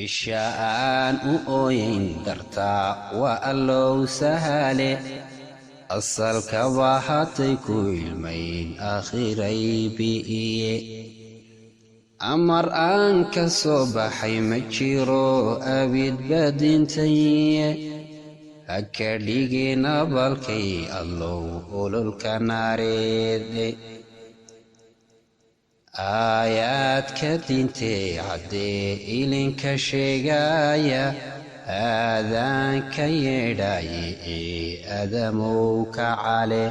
Isha aan u ooyeyn dartaa waa Allow sahale. Asalkaba hatay ku ilmayn aakhiray bi'iye. Amar aan ka soo baxay ma jiro abidba dintaye. Ha ka dhigin abalkay Allow ololka naareede. Aayaadka diintee caddee ilinka sheegaya, aadaanka yeedhaye ee aadamow ka cale.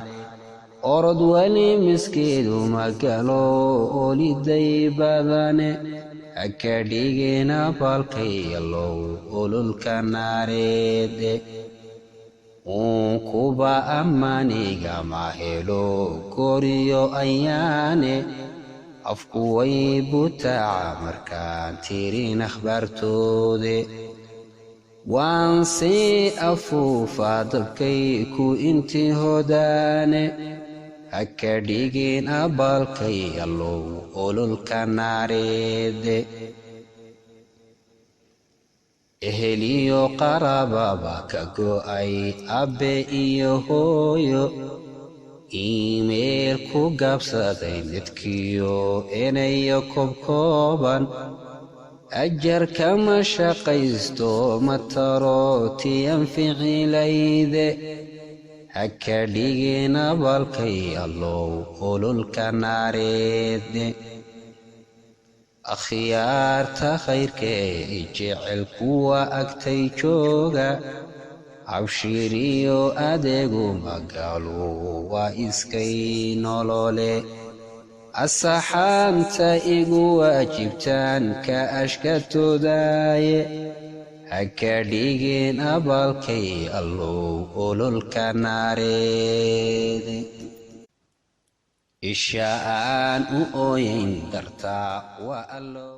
Orod weli miskeedu ma galo oliday badane. Ha ka dhigin abalkay Allow ololka naareede. Uunkuba ammaaniga ma helo goriyo ayaane. Afku way butaaca markaan tirin akhbaartoode. Waan sii afuufaa dabkay ku intihoodaane. Ha ka dhigin abalkay Allow ololka naareede. Eheliyo qaraababa ka go'ay abbe iyo hooyo. Iimayl ku gaabsaday midkiyo enayo kobkooban. Ajar kama shaqaysto ma taro ti anficilayde. Ha ka dhigin abalkay Allow ololka naareede. Akhyaarta khayrkee jecel kuwa agtay jooga, cabshiriyo adeegu magaalo waa iskay nolole. Asaxaanta igu waajibtaan ka ashkatoodaaye. Ha ka dhigin abalkay Allow ololka naareede. Isha aan u ooyeyn dartaa waa Allow.